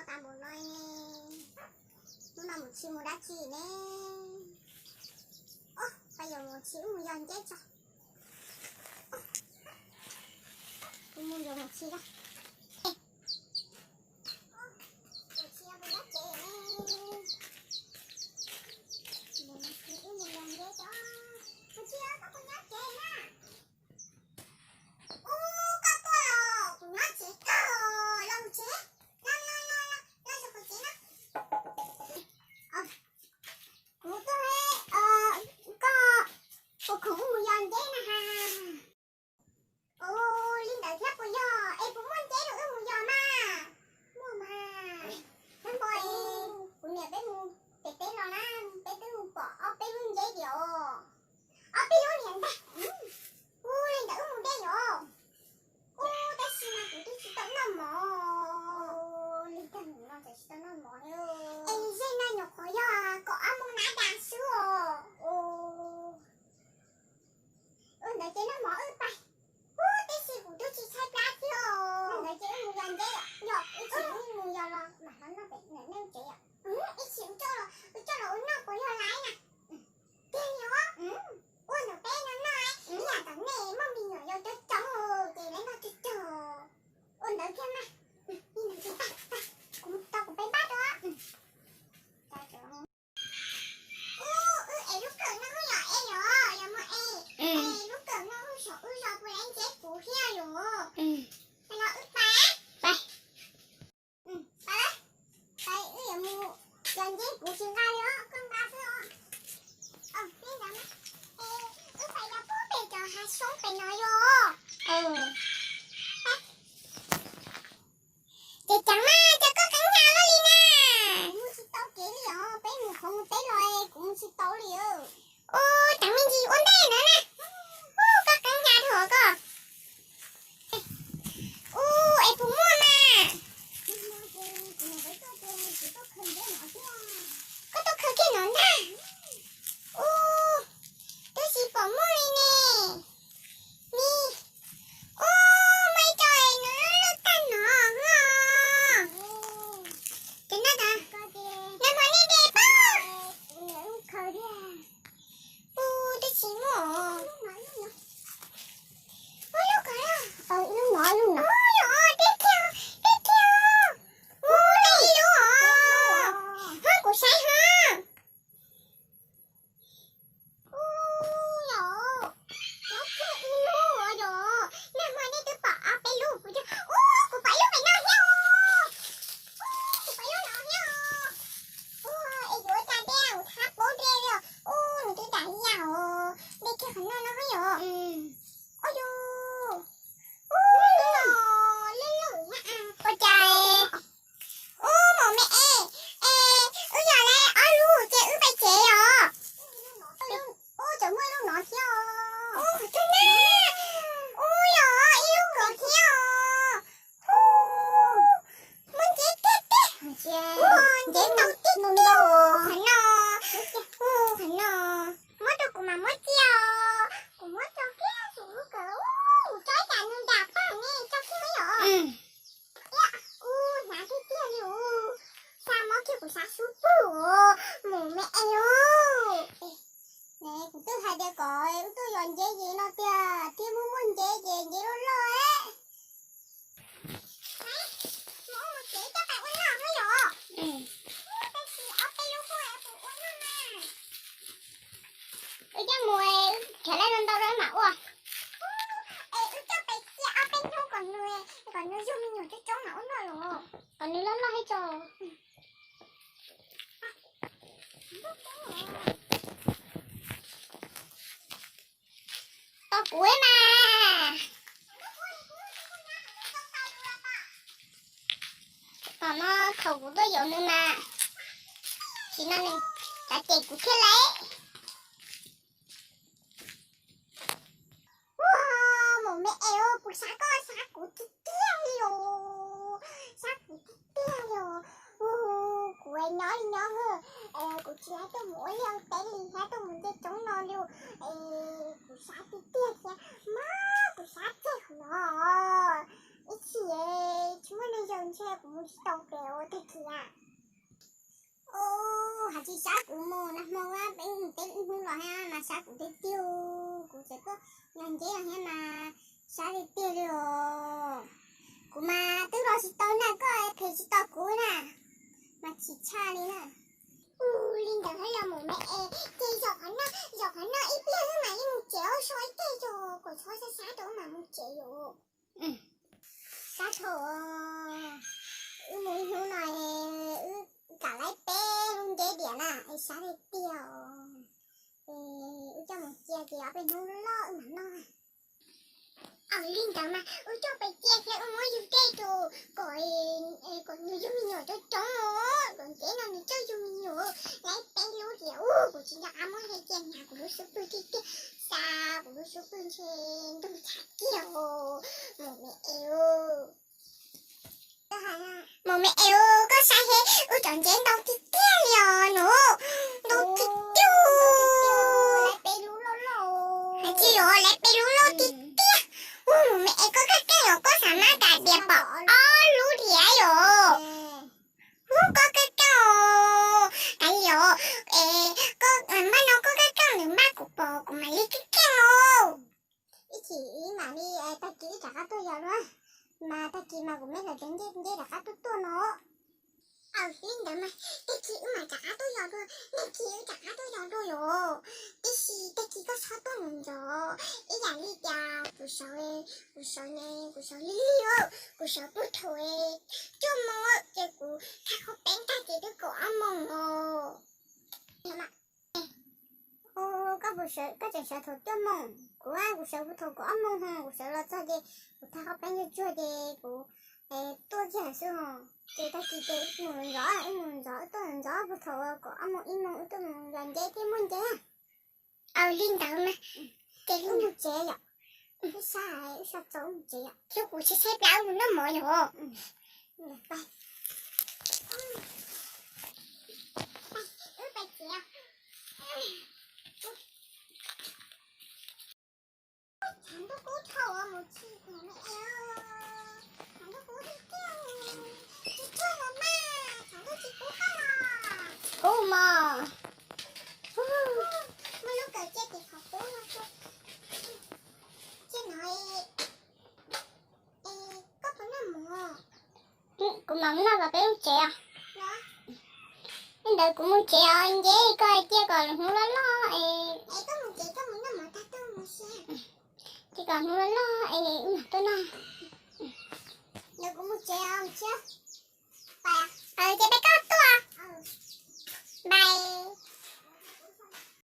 Tag npaum no, hnub no mus tsis mus dab tsi ne? Os, peb yuav mus tsis wb mus yos nceb tso. Kuv mus yuav mus tsis da. Mus tsis mus nyob tsev ne. Mus tsis wb mus yos nceb tso. Mus tsis koj puas nyob tsev na? Ub, koj tuaj los kuv nyob tsev kawg, los mus tsev. Los los los los los txog kuv tsev na. Kuv tuaj, koj puas khoom wb mus yos nceb na has? Ua li ntawd thiab puas yog? Es puas muaj nceb rau wb mus yos mas? Muaj mas. Nab npo es kuv niam peb mus pem teb los na, peb twb mus pom ob peb lub nceb tiag os. Ob peb lub niam ntag. Ua li ntawd wb mus dej yos. Ub, tab sis mas kuv twb tsis tau noj mov. Li cas no tsis tau noj mov li? Es zej no nyuam qhuav yog kaum ob moos na das xwb os. Ua ntawd ces noj mov wb pais. Ub, tab sis kuv twb tsis tshaib plab thiab os. Ntawd ces wb mus yos nceb yom. Yog wb tsis mus yos los mam los noj pem niam neej tsev yom. Ib chim wb coj los, wb coj los ua noj puas yog laiv na? Tiag li os. Ua ntawm peb no noj, ib yam tom nej muaj me nyuam yaus coob coob ces lawv noj cog cog. Ua ntawd thiab mas. Kuv tau kuv peb npab rau. Ub, wb ev lub kawm no wb yos es yom, yog muaj es, es lub kawm no wb saum wb zos puas laiv nceb puv thiab yom. Los wb pais. Pais, wb yuav mus yos nceb puv tsis nqa li os, koj nqa xwb os. Wb pais yos puag pem cov hav xyoob pem no yom. Ces ceev mas, cas koj qeeb hnyav luaj li na? Mus tsis tau kev li os, peb mus qhov mus teb los kuv mus tsis tau li. Ub, ceev me ntsis ua ntej ntawd na. Ub, koj qeeb hnyav dhau koj. Ub, es puas muaj mas? Koj tuaj khaws kiag no ntag. Ub, twb tsis pom muaj li ne. Ni, ub, muaj ib co es nws loj loj tag no os. Ces noj tas, nag hmo nej de pab. Ub, twb tsis muaj os. Ub, lub ko, ib lub no, ib lub no. Ub, yog, twb kiag, twb kiag. Ub, ib lub os. Hov kuv saib hov. Ub, yog, ib lub os yog. Nag hmo nej twb pom ob peb lub, kuv, ub, kuv pom ib lub pem no thiab os. Ub, kuv pom ib lub no thiab os. Ub, es yuav ua cas tiag, kuv thab paub dej li os. Ub, nws twb dam li yam os. Dej kiag qhov no no thiab yog. Ub, yog, ub, lub no, lub lub, ua cas, ub, maum me es, es wb yos lawm ob lub ces wb pais tsev os. Ub, tseem muaj lub no thiab os. Ub, qhov rooj na. Ub, yog ib lub no thiab os. Ub, muaj nceb tiag tiag. Ub, nceb ntau tiag tiag os. Qhov no, ub, qhov no. Muab rau kuv mam muab txiaj os. Kuv muab tso kiag saum lub kawm, ub, tso ib tsam nws dam pag ne, tso kiag yom. Ub, hnav tiag tiag li ub. Xa mob kiag kuv xav sub pug os, mus me es os. Ne kuv twb hais tias kom wb tuaj yos nceb ces no tiag, thiaj muaj muaj nceb ces nceb loj loj. Mus ua mus tsev coj pais ua noj thiab yom. Tab sis ob peb lub kuj es kuv ua noj na. Wb coj mus, wb nrhiav lawm ntau ntau mam ua. Es wb coj pais cia ob peb hnub kom nws, kom nws yug me nyuam coob coob mam ua noj los. Kom nws loj loj thiab tso. Tos kuv mas. Tom no thaum kuv tuaj yuav nws mas, tam sim no nws txav cem kuv thiab lauj. Ua, maum me es, puas xav koj xav kuv tiag tiag li os. Xav kuv tiag tiag li os. Ua, kuv nyob li nyob, kuv tsis xav tuaj mus ua liaj ua teb li, xav tuaj mus nce roob no li. Kuv xav tiag tiag thiab mas, kuv xav txog qhov no. Ib chim tsis muaj neeg yos Ntshe kuv mus tsis tau pem tag kis a. Os, has tsis sab kuv mus nag hmo peb mus teb ib hnub los thiab mas sab kuv tiag tiag, kuv tseem tuaj nyob nceb thiab mas sab tiag tiag li os. Kuv mas twb los tsis tau na, koj phem tsis tau kuv na, mas chim tshaj li na. Ua li ntawd los mus me es, ces zaum qhov no, zaum qhov no ib pliag wb mam li mus tsev, so ib teg zog kom txhob sab sab rau wb mam mus tsev yom. Sab thaum wb mus ib hnub no es wb kam laib peb lub nceb diam na, es sab tiag tiag os. Es wb coj mus cia ces ob peb hnub loj wb mam noj. Ua li ntawd mas wb coj pem cia thiab wb muab yug dej rau kom, kom nws yug me nyuam coob coob os. Kom nceb no nws coj yug me nyuam, laib peb lub diam. Ua kuv tsis nco qab muab hle cia, hnyav kuv lub xub pwg tiag tiag, xa kuv lub xub pwg ntshe ntug tshaj kiag os. Mus me es, mus me es, koj saib seb wb cov nceb ntau tiag tiag li os nus, ntau tiag tiag. Hais tsis yog laib peb lub loj tiag tiag. Mus me es, koj kaj kaj os, koj xav maj kam dias pom ob lub diam yom. Ub, koj kaj kaj os, kav liam, es koj npaj no koj kaj kaj, nws npaj kuv pom kuv mam li kaj kaj os. Ib chim ib mam li, tag kis wb rov qab tuaj yos dua, mas tag kis mas kuv me hlawv cov nceb nceb rov qab tuaj tuaj no. Aws, li ntawd mas tag kis wb mam rov qab tuaj yos dua, tag kis wb rov qab tuaj yos dua yom. Tiam sis tag kis koj txhob tuaj mus ntxov, ib yam li tias kuv sawv, kuv sawv ne, kuv sawv lig lig, kuv sawv puag thaum cuaj moos ces kuv thaj qhov peeb tag ces twb kaum ob moos os. Koj puas sawv, koj tseem sawv thaum cuaj moos, kuv kuv sawv puag thaum kaum ob moos ho kuv sawv los txog ces kuv thaj qhov peeb tsuag tsuag ces kuv tuaj kiag xwb os. Ces tag kis ces wb mus ntxov, wb mus ntxov, wb tuaj ntxov puag thaum kaum ob moos ib moos wb tuaj mus yos nceb thiab muaj nceb. Aws, li ntawd mas, ces wb mus tsev yom. Wb sab, wb sab txaus wb mus tsev yom. Xyov kuv tshaib tshaib plab wb mus noj mov yom. Tshav ntuj kub dhau mus tsis, tshav ntuj kub tiag tiag, tsis kub los mas, tshav ntuj tsis kub koj los. Kub mog. Muaj lub kawm cia tim qhov kub no. Cia no, es koj puas noj mov? Kuv mam noj los peb mus tsev os. Li ntawd kuv mus tsev os, nce koj hais tias kom hnub loj loj es, ces kom hnub loj loj es wb mam tuaj noj. Kuv mus tsev os, mus tsev. Ces peb koj tuaj. Bye.